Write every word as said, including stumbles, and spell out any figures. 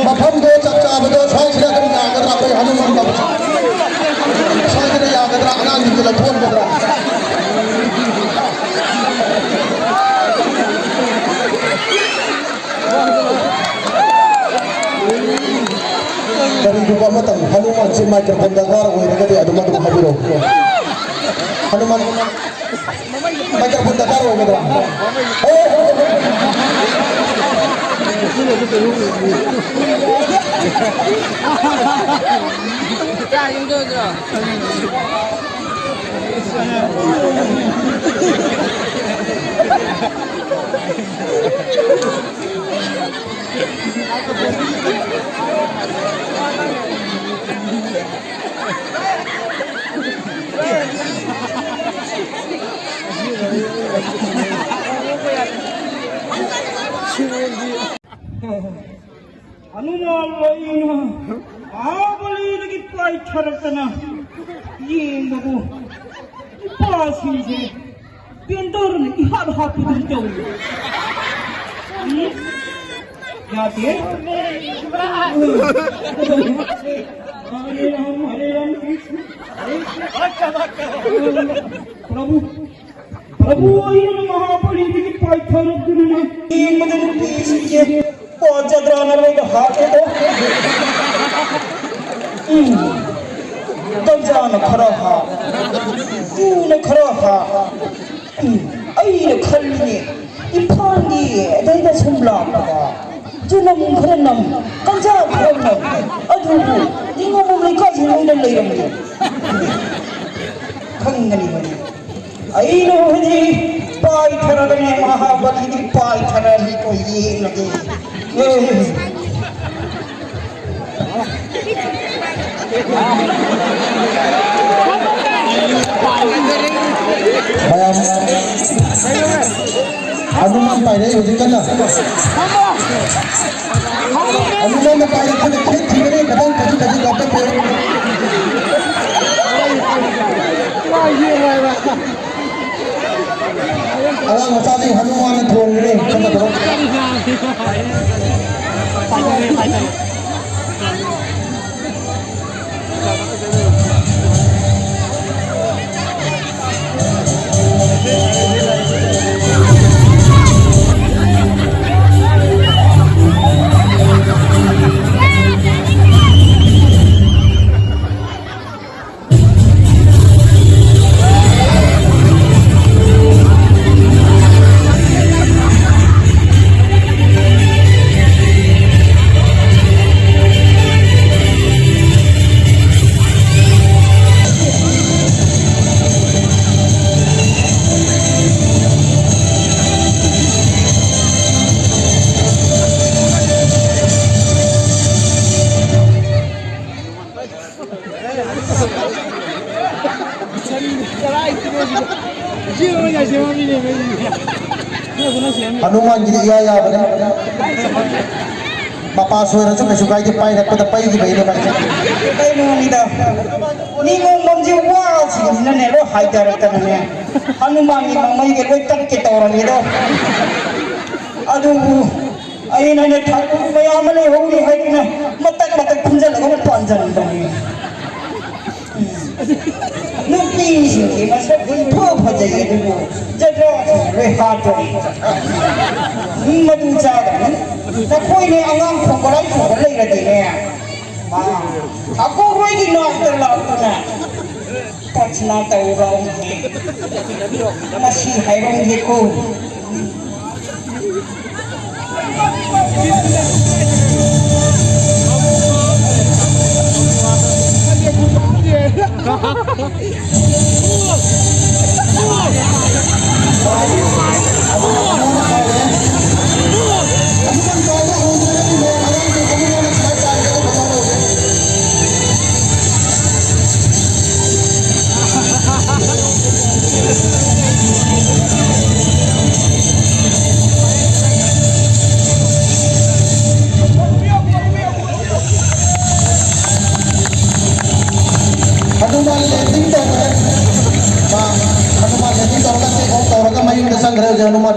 ꯃꯐꯝꯗꯣ ꯆꯞ ꯆꯥꯕꯗꯣ ꯁ꯭ꯋꯥꯏꯁꯤꯗ ꯑꯗꯨꯝ ꯌꯥꯒꯗ꯭ꯔꯥ? ꯑꯩꯈꯣꯏ ꯍꯅꯨꯃꯥꯟ ꯁ꯭ꯋꯥꯏꯁꯤꯗ ꯌꯥꯒꯗ꯭ꯔꯥ? ꯑꯉꯥꯡꯁꯤꯡꯁꯦ ꯂꯧꯊꯣꯛꯍꯟꯒꯗ꯭ꯔꯥ? ꯀꯔꯤꯒꯨꯝꯕ ꯑꯃꯇꯪ ꯍꯅꯨꯃꯥꯟꯁꯦ ꯃꯥꯏꯀ꯭ꯔꯣꯐꯣꯟ ꯗꯔꯀꯥꯔ ꯑꯣꯏꯔꯒꯗꯤ ꯑꯗꯨꯝ ꯑꯗꯨꯝ ꯍꯥꯏꯕꯤꯔꯛꯎ꯫ ꯍꯅꯨꯃꯥꯟ ꯃꯥꯏꯀ꯭ꯔꯣꯐꯣꯟ ꯗꯔꯀꯥꯔ ꯑꯣꯏꯒꯗ꯭ꯔꯥ? ꯍꯅꯨꯃꯥꯟ ꯂꯩꯅ ꯃꯍꯥꯕꯂꯤꯗꯒꯤ ꯄꯥꯏꯊꯔꯛꯇꯅ ꯌꯦꯡꯕꯕꯨ ꯅꯨꯄꯥꯁꯤꯡꯁꯦ ꯄꯦꯟꯗꯔꯅ ꯏꯍꯥꯠ ꯍꯥꯠꯄꯗꯨꯝ ꯇꯧꯏ꯫ ꯎꯝ? ꯌꯥꯗꯦ꯫ ꯍꯔꯦ ꯔꯥꯝ, ꯍꯔꯦ ꯔꯥꯝ, ꯀ꯭ꯔꯤꯁꯅ ꯍꯔꯦ ꯄ꯭ꯔꯚꯨ, ꯄ꯭ꯔꯚꯨ ꯑꯩꯅ ꯃꯍꯥꯕꯂꯤꯗꯒꯤ ꯄꯥꯏꯊꯔꯛꯇꯨꯅ ꯌꯦꯡꯕꯗ ꯅꯨꯄꯤꯁꯤꯡꯁꯦ ꯄꯣꯠ ꯆꯗ꯭ꯔꯥꯅ ꯂꯣꯏꯅ ꯍꯥꯠꯂꯦꯗꯣ꯫ ꯎꯝ꯫ ꯒꯟꯖꯥꯅ ꯈꯔ ꯍꯥꯞ, ꯌꯨꯅ ꯈꯔ ꯍꯥꯞ꯫ ꯎꯝ꯫ ꯑꯩꯅ ꯈꯜꯂꯤꯅꯦ, ꯏꯝꯐꯥꯜꯒꯤ ꯑꯗꯩꯗ ꯁꯨꯝ ꯂꯥꯛꯄꯗ ꯆꯅꯝ ꯈꯔ ꯅꯝ, ꯒꯟꯖꯥ ꯈꯔ ꯅꯝ, ꯑꯗꯨꯕꯨ ꯅꯤꯉꯣꯝꯕꯝ ꯂꯩꯀꯥꯏꯁꯤ ꯂꯣꯏꯅ ꯂꯩꯔꯝꯃꯤ꯫ ꯎꯝ꯫ ꯈꯪꯒꯅꯤ ꯃꯅꯤ꯫ ꯑꯩꯅ ꯍꯧꯖꯤꯛ ꯄꯥꯏꯊꯔꯒꯅꯤ, ꯃꯍꯥꯕꯂꯤꯗꯤ ꯄꯥꯏꯊꯔꯅꯤ, ꯑꯩꯈꯣꯏ ꯌꯦꯡꯂꯒꯦ꯫ ꯃꯌꯥꯝ ꯍꯅꯨꯃꯥꯟ ꯄꯥꯏꯔꯛꯏ ꯍꯧꯖꯤꯛ ꯀꯟꯅ꯫ ꯍꯅꯨꯃꯥꯟꯅ ꯄꯥꯏꯔꯛꯄꯗ ꯈꯦꯠꯈꯤꯕꯅꯤ, ꯈꯤꯇꯪ ꯈꯖꯤꯛ ꯈꯖꯤꯛ ꯂꯥꯞꯇꯛꯄꯤꯌꯨ꯫ ꯑꯉꯥꯡ ꯃꯆꯥꯁꯤꯡ ꯍꯅꯨꯃꯥꯟꯅ ꯊꯣꯡꯉꯤꯅꯦ ꯈꯪꯒꯗꯕ꯫ ꯍꯅꯨꯃꯥꯟꯒꯤꯗꯤ ꯏꯌꯥ ꯌꯥꯕꯅꯦ꯫ ꯃꯄꯥ ꯁꯣꯏꯔꯁꯨ ꯀꯩꯁꯨ ꯀꯥꯏꯗꯦ, ꯄꯥꯏꯔꯛꯄꯗ ꯄꯩꯈꯤꯕꯩꯅꯦ ꯃꯥꯏꯁꯦ꯫ ꯀꯩꯅꯣꯅꯤꯗ, ꯅꯤꯉꯣꯝꯕꯝꯁꯦ ꯋꯥꯁꯤꯡꯁꯤꯅꯅꯦ ꯂꯣꯏ ꯍꯥꯏꯊꯔꯛꯇꯅꯅꯦ, ꯍꯅꯨꯃꯥꯟꯒꯤ ꯃꯃꯩꯒ ꯂꯣꯏ ꯇꯠꯀꯦ ꯇꯧꯔꯝꯃꯤꯗꯣ꯫ ꯑꯗꯨꯕꯨ ꯑꯩꯅꯅꯦ ꯊꯥꯡꯀꯨꯞ ꯃꯌꯥꯝ ꯑꯃ ꯂꯩꯍꯧꯔꯤ ꯍꯥꯏꯗꯨꯅ ꯃꯇꯠ ꯃꯇꯠ ꯈꯨꯟꯖꯜꯂꯒ ꯑꯃꯨꯛ ꯄꯥꯟꯖꯟꯕꯅꯤ꯫ ꯅꯨꯄꯤꯁꯤꯡꯁꯤ ꯃꯁꯛ ꯏꯐ ꯐꯖꯩ ꯑꯗꯨꯕꯨ ꯖꯒꯥꯁꯤꯡ ꯂꯣꯏ ꯍꯥꯠꯇꯣꯔꯦ꯫ ꯃꯤ ꯃꯇꯨ ꯆꯥꯗꯕꯅꯤ꯫ ꯅꯈꯣꯏꯅꯦ ꯑꯉꯥꯡ ꯈꯣꯡꯕ ꯂꯥꯏ ꯈꯣꯡꯕ ꯂꯩꯔꯗꯤꯅꯦ, ꯃꯥ ꯍꯥꯀꯨꯝꯔꯣꯏꯒꯤ ꯅꯥꯛꯇ ꯂꯥꯛꯇꯨꯅ ꯄ꯭ꯔꯊꯅꯥ ꯇꯧꯔꯛꯑꯣ꯫ ꯃꯁꯤ ꯍꯥꯏꯔꯝꯒꯦꯀꯣ꯫ ꯍꯅꯨꯃꯥꯟ ꯂꯦꯟꯗꯤꯡ ꯇꯧꯈ꯭ꯔꯦ꯫ ꯃꯥ ꯍꯅꯨꯃꯥꯟ ꯂꯦꯟꯗꯤꯡ ꯇꯧꯔꯒ ꯇꯦꯛ ꯑꯣꯐ ꯇꯧꯔꯒ ꯃꯌꯨꯝꯗ ꯆꯪꯈ꯭ꯔꯦ ꯍꯧꯖꯤꯛ ꯍꯅꯨꯃꯥꯟ꯫